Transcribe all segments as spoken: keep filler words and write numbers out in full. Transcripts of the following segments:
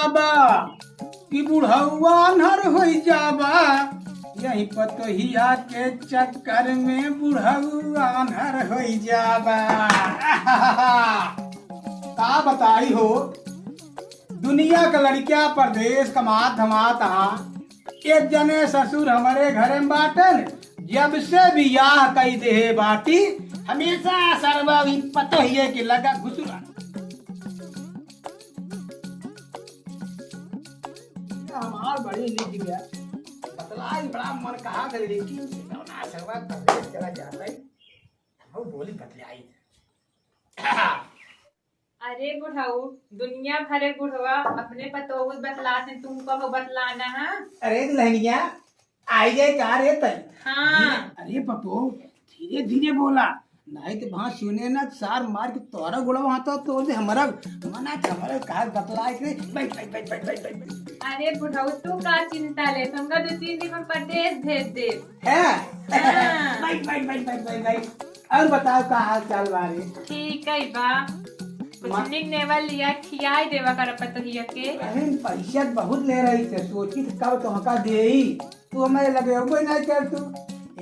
बा कि बुढ़ऊ आन्हर होई जाबा, यही पतोहिया के चक्कर में बुढ़ऊ आन्हर होई जाबा। का बताई हो, दुनिया का लड़किया परदेश कमात धमात आ, एक जने ससुर हमरे घरे में बाटन, जब से बियाह कई देहे बाटी, हमेशा सरवा भी पतोहिए के लगा घुसुरा। हमार बड़ी निक गया। बतलाई बड़ा मन कहा था, लेकिन कौना सरवा परदेश चला जाता है, हम बोली बतलाई। अरे बुढ़ऊ, दुनिया भरे बुढ़वा अपने पतोहू बतलात हैं, तुम कहो बतलाना है? अरे दुल्हनिया, आई गए का रे तई? हाँ। धीरे, अरे पतोहू, धीरे धीरे बोला, नहीं तो वहाँ सुने ना, सार मार के तोरा गोड़वा हाथ तो तोड़ दे, हमारा मना के हमारे कहा बतला के। बैठ, बैठ, बैठ। अरे बुढ़ऊ, तू का चिंता ले, तुमका दो तीन दिन में परदेश भेज दे। है? हाँ। बैठ, बैठ, बैठ। और बताओ, का हाल चाल बा रे? ठीक है बा। कुछ मा- निक नेवा लिया, खियाई देवा कर पतोहिया के। बहन, पैसा बहुत ले रही थे, सोची तो कब तुमका देई, तू हमारे लगे अबे नहीं कर तू।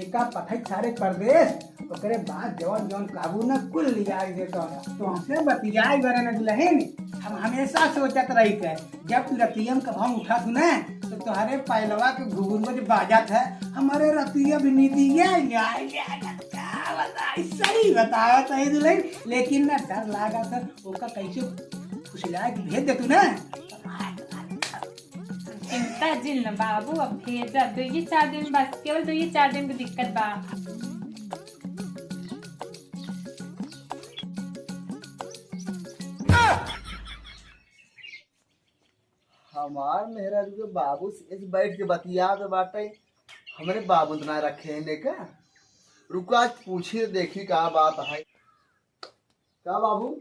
एका पठाई सारे परदेश, ओकरे बाद जवन जवन काबू न कुल लिया देता। तो हमसे बतियाई बरे न दुल्हन, हम हमेशा सोचत रही थे, जब तू रतिया में कभां उठा तू ना, तो तोहरे पैलवा के घुघुरवा जो बाजत है, हमारे रतिया भी नींदिया या, या, या, का बताई, सही बतावत है दुल्हन, लेकिन ना डर लागत है, ओका कैसे फुसला के भेज दे तू ना। चिंता जिन न बाबू, अब भेजा, दुइये चार दिन बस, केवल दुइये चार दिन की दिक्कत बा। हमार मेहरारू के बाबू से ऐसे बैठ के बतियात बाटे, हमरे बाबू तो ना रखे हैं का? रुका, आज पूछी तो देखी का बात है। का बाबू,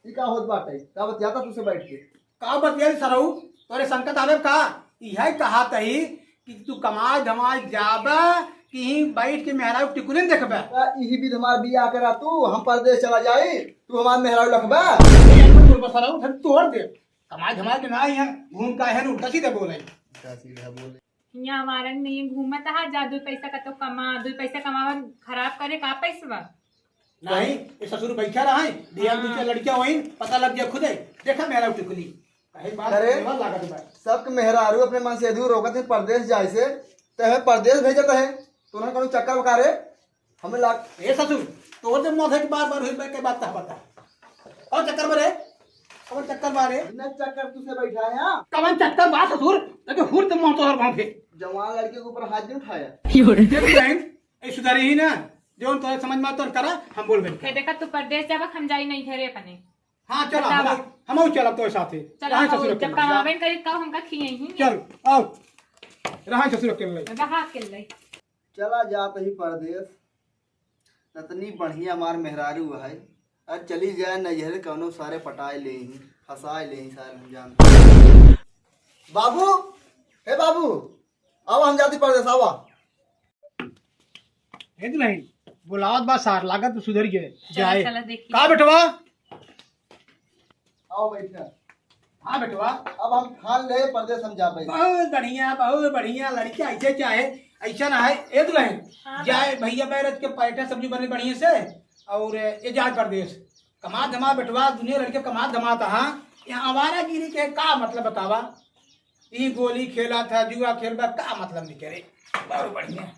ई का होत बाटे? का बतियाता तुसे बैठ के? का बतियाई सरऊ, तोरे संकट आवे का? इहे कहा तही कि तू कमाए धमाए जाबा कि ही बैठ के मेहरारू टिकुलिन देखबा? का इही विध हमार बियाह करा तू, हम परदेश चला जाई, तू हमार मेहरारू लखबा? ए, एक मिनट बोलबा सरऊ, फिर तोड़ दे। कमाए धमाए के ना, यहाँ घूम का है, उल्टा सीधा बोले। उल्टा सीधा बोले। हियाँ हमारन में ये घूमत हा, जा दुइ पैसा का तो कमा, दुइ पैसा कमावन खराब करे का पैसवा? नहीं, ये ससुर बैठा रहा है, दिया हाँ। दू चार लड़कियां वहीं, पता लग गया खुदे। देखा मेरा टिकुली, कहीं बात अरे, केवल लागत बा। सबके मेहरारू अपने मन से दूर रोकत है परदेश जाए से, ते हमें परदेश भेजत है, तो उन्हें कौनो चक्कर बका रे? हमें लाग ए ससुर, तोर दे मोधे के बार बार हुई के बात कहा बता। और चक्कर बरे, और चक्कर बारे। न चक्कर तुसे बैठा है यहाँ। कवन चक्कर बा ससुर? लेकिन हुर तो मोह तोहर गाँव फिर। जवान लड़के के ऊपर हाथ नहीं उठाया। ये भी बहन, ए सुधारी ही ना, जो तोरे समझ में तो करा, हम बोल बैठ। हे देखा, तू परदेश जाबा, हम जाई नहीं घरे अपने। हाँ, चला, बतावा। हम, हम चला तोरे साथे। चला, रहा हम ससुर जब अकेले। कमावे न करी, तब हमका खिए ही। चल, आओ। रहा ससुर अकेले। रहा अकेले। चला जात ही परदेश, इतनी बढ़िया हमार मेहरारू है, अब चली जाए नैहर, कौनो सारे पटाए ले ही, फंसाए ले ही सारे, हम जानते। बाबू, हे बाबू, आवा, हम जाती परदेश, आवा। हे दुल्हन, बुलावत बा सार, लागत सुधर गए। चला, जाए। चला देखी। का बेटवा? आओ बैठा। हाँ बेटवा। अब हम ठान ले परदेश हम जाबे। बहुत बढ़िया, बहुत बढ़िया। लड़किया ऐसे चाहे, ऐसा ना है। ए दुल्हन, हाँ। जाए भैया बैरत के पराठा सब्जी बने बढ़िया से, और ये जाए परदेश। कमा धमा बेटवा, दुनिया लड़के कमा धमा था, हाँ? यहाँ आवारागिरी के का मतलब बतावा? ई गोली खेला था, जुआ खेलबा, का मतलब नहीं करे? बहुत बढ़िया।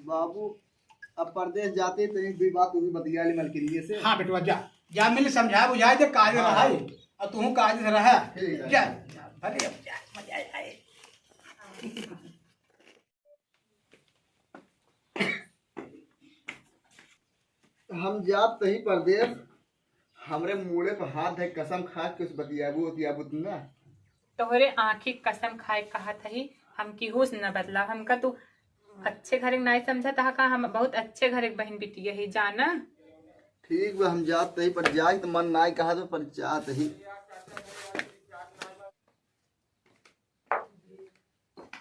बाबू, अब परदेश जाते तो एक भी बात तुम्हें बतिया ली मलकिनिये से। हाँ बेटवा, जा, जा, मिल समझा बुझाए दे, काज हाँ। रहा है, और तू काज से रहा। ठीक है। जा, जा, भले अब जा, मजा आए। हम जात तही परदेश, हमरे मूड़े पर हाथ धइ कसम खा के कुछ बतियाबू उतियाबू तू ना। तोहरे आँखी कसम खाए कहा थही, हम केहू से न बतलाब। हमका तू अच्छे घरे के नाई समझत हा का? हम बहुत अच्छे घरे के बहिन बिटिया ही, जाना। ठीक बा, हम जात तही, पर जाए तो मन नाई कहा तो, पर जात ही।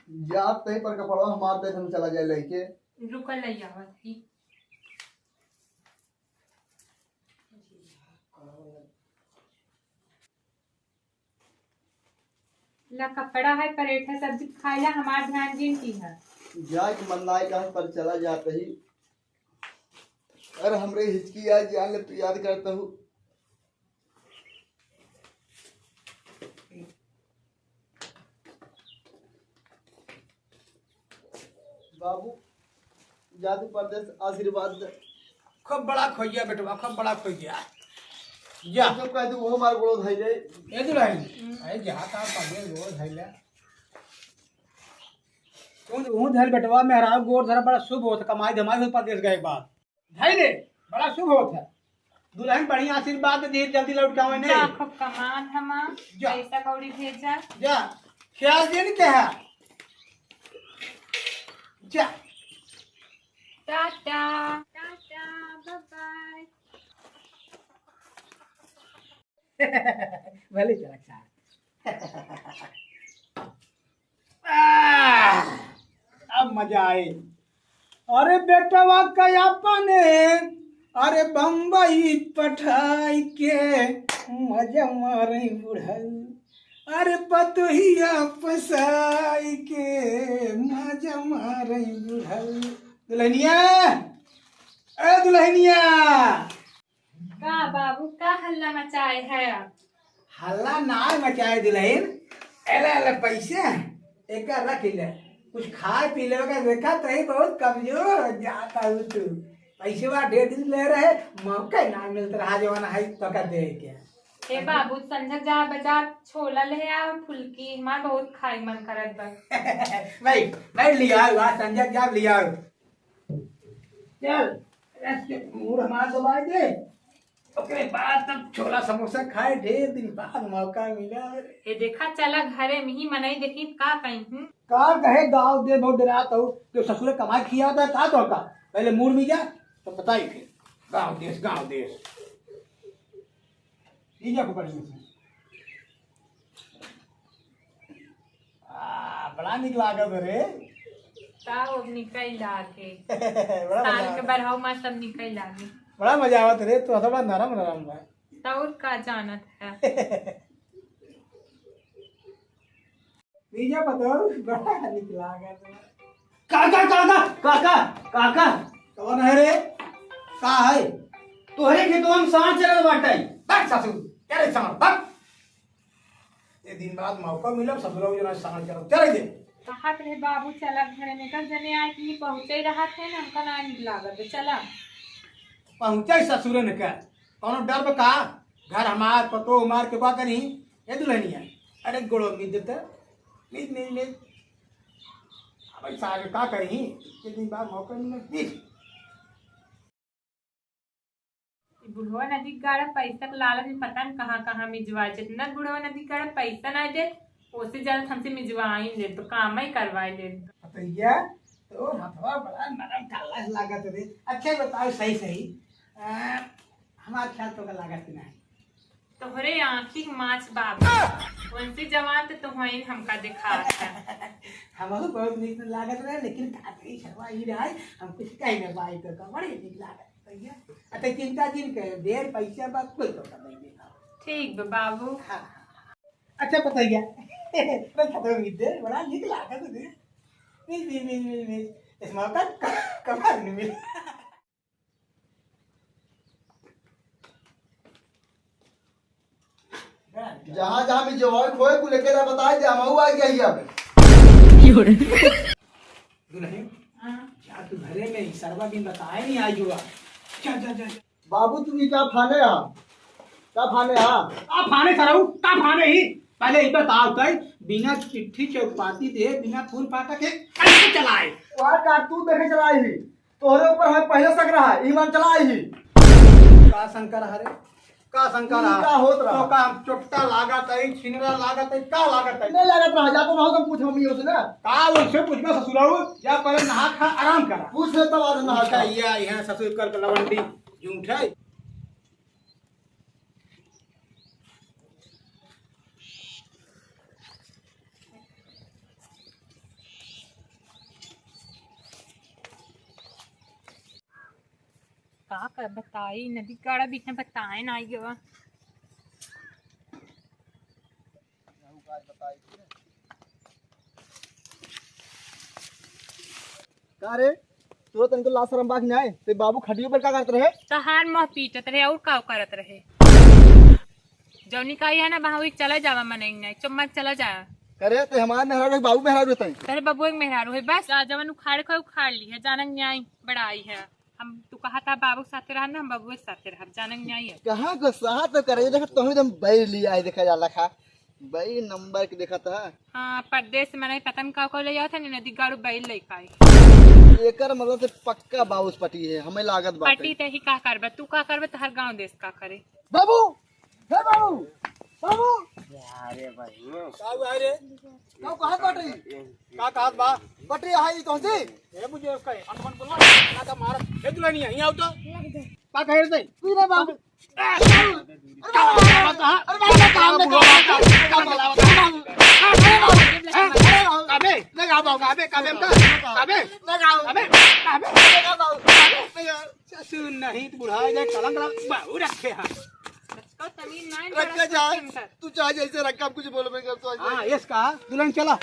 जात तही पर कपड़वा हमार दे, हम चला जाए लेके। रुकल नहीं आवत ही। ला कपड़ा है, परेठा सब्जी खाए ला, हमार ध्यान जिन की है। जाए के मन नाय कहत पर चला जात ही। अरे हमरे हिचकी याद जान ले तू याद करता हूँ। बाबू, जा तू परदेस आशीर्वाद दे। खूब बड़ा खोइया बेटवा, खूब बड़ा खोइया। जा। जो कह दू, वो हमार गोड़ो धइले। ए दुल्हन, अरे जा का परदेस गोड़ धइले। तू, तू धइल बेटवा, मेहरारू गोड़ धरा बड़ा शुभ होत, कमाई धमाई होत परदेस गए के बाद। धइले, बड़ा शुभ होत है। दुल्हन बढ़िया आशीर्वाद दे, जल्दी लौट के आवे नहीं। जा, खूब कमान हमा, जा। पैसा कौड़ी भेजा। जा, ख्याल दिन के है। जा। टाटा। टाटा, bye bye। भले चला खा। आह, अब मजा आए। अरे बेटवा का अपने, अरे बम्बई पठाई के मजा मारे बुढ़ऊ। अरे पतोहिया फसाई के मजा मारे बुढ़ऊ। दुल्हनिया, ए दुल्हनिया, का बाबू, का हल्ला मचाए है आप? हल्ला ना मचाए दुल्हन, एले एले पैसे, एका रख ले, कुछ खाए पी ले का, देखा तो ही बहुत कमजोर हो जाता हूँ तू। पैसे वा ढेर दिन ले रहे, मौका ना मिलता रहा जवान है तो का दे के। ए बाबू, संझा जा बाजार छोला ले आओ, फुलकी, हमार बहुत खाए मन करत बा। भाई, भाई ले आओ, आज संझा जा ले आओ। चल, रस के मूड़ हमार दबाई दे। ओकरे बाद तब छोला समोसा खाए, ढेर दिन बाद मौका मिला। ए देखा, चला घरे में ही मनई देखी का कहीं। हूँ। का कहे गाँव दे बहुत डरात हो, जो ससुरे कमाई खिया होता है, का तो का? पहले मूड़ में जा, तो बताई फिर। गाँव देश, गाँव देश। ई जा बढ़िया से। आ, बड़ा निक लागत रे। का हो, निकल लागे। बड़ा मजा साल के आवत। बढ़ाओ माँ सब निकल लागे। बड़ा मजा आवत रे, तू हथवा नरम नरम बा। तो और का जानत है। बीजा पतोह, बड़ा निक लागत बा। काका, काका, काका, काका। कौन है रे? का है? तोहरे खेतवा में साँढ़ चरत बाटे। भाग ससुर, क्या रे साँढ़, भाग। ये दिन बाद मौका मिला, ससुरा को जना साँढ़ चरत, चले दे। कहा रहे बाबू, चला घरे में, कब जने आए कि पहुँचे रहा थे ना, हमका ना निक लागत, चला। पहुँचे ससुरन का, कौनो डर बा का? घर हमार, पतोह हमार के बा करी, ए दुल्हनिया, अरे गोड़ो मिद देते, मिद, मिद, मिद। अब ऐसा आगे का करी, एक दिन बाद मौका मिले, मिद। ई बुढ़वा नदी गाड़ा पैसा के लालच में पता न कहाँ, कहाँ मिजवा, जितना बुढ़वा नदी गाड़ा पैसा ना दे, ओसे ज्यादा हमसे मिजवाई ले, तो काम ही करवाई ले। पतैया, तो हथवा बड़ा नरम काला लागत रे। अच्छा बताओ सही सही, आ, हमार ख्याल तो का लागत कि नहीं? तोहरे आँखी के माछ बाबू, उनसे जवान तो तोहइन हमका देखात है। हमहू बहुत नीक लागत रहे, लेकिन का कही, छरवा ही रहे, हम कुछ कह न पाई तो का, बड़ी नीक लागत भैया। अच्छा, चिंता जिन कर, ढेर पैसा बा, कोई तो का नहीं देगा। ठीक बा बाबू। हाँ, हाँ, हाँ। अच्छा, पतैया, बस खत्म हो गई, बड़ा नीक लागत है। मिस, मिस, मिस, मिस, मिस। इस मौका क-, कबार नहीं मिला। जहाँ जहाँ भी जो है खोए, कुल लेके ना बताए दे, हम आ गया ही अब। दुल्हन, हाँ। जा तू घरे में, ई सरवा दिन बताए नहीं आई हुआ। जा, जा, जा, जा। बाबू, तू ई का फाने हा? का फाने हा? आ फाने सरऊ, का फाने ही? पहले ई बताओ तई, बिना चिट्ठी चौपाती दे, बिना फूल फाटा के कैसे चलाए? वह कारतूस देखे चलाई ही। तोहरे ऊपर हमें पहले शक रहा, ई मन चलाई ही। का शंका रहा रे? का शंका ई रहा? का होत रहा? तो का हम चोट्टा लागत है, छिनरा लागत है, का लागत है? नहीं लागत रहा, जा तो रहो, तुम पूछ मम्मी से ना। का उनसे पूछबा ससुराऊ, जा पहले नहा खा आराम करा। पूछ ले तब आज नहा खा। या यहाँ ससुर कर लवंडी झूठ है। का कर बताई, नदी काड़ा बीच में बताए ना आई गवा। का रे, तोरा तनिको लाज शरम बा कि नाहीं? ते बाबू खटियो पर का करत रहे? तोहार मुँह पीटत रहे और का करत रहे? जौनी का है ना, वहाँ वही चला जावा, मनई नहीं, चुम्मा चला जा। करे ते हमार मेहरारू है, बाबू मेहरारू है तई? तेरे बबुआ के मेहरारू है, बस। जा, जवन उखाड़ के उखाड़ ली है, जानक न्याय बड़ाई है। हम, तू कहा था बाबू के साथे रहब ना, हम बबुआ के साथे रहब, जानक न्याय है। कहाँ को साथ करे, देखा तोहू एकदम बैल लिया है, देखा जा लखा। बई नंबर के देखा था। हाँ, परदेस में नहीं पता न का को ले जात है, नदी गाड़ू बैल लेके आई। एकर मतलब से पक्का बाउस पटी है, हमें लागत बाटे। पटी ते ही का करबे, तू का करबे, तोहर गाँव देश का करे? बाबू, हे बाबू, बाबू। अरे भाई, का हुआ रे? का कहत बाटे? का कहत बा? पटी है ई तोहसे? ए, मुझे उसका है, अनबन बोलवा, ना का मार। ए, दुल्हनिया, यहाँ आओ तो। का कहे रे तई? तू रे बाबू। अरे बाबू, अरे बाबू, अरे बाबू, काम में, काम में, काम में, काम में, काम में। अबे, लगा बाबू, अबे, काम में, काम में। लगा। अबे, अबे। लगा बाबू। अबे, ससुर नहीं, तू बुढ़ा जाए, कलंक लगा, बाबू रखे हैं। रख के जा, तू चाहे जैसे रख, हम कुछ बोलबे नहीं करतो। हाँ, यस कहा, दुल्हन चला।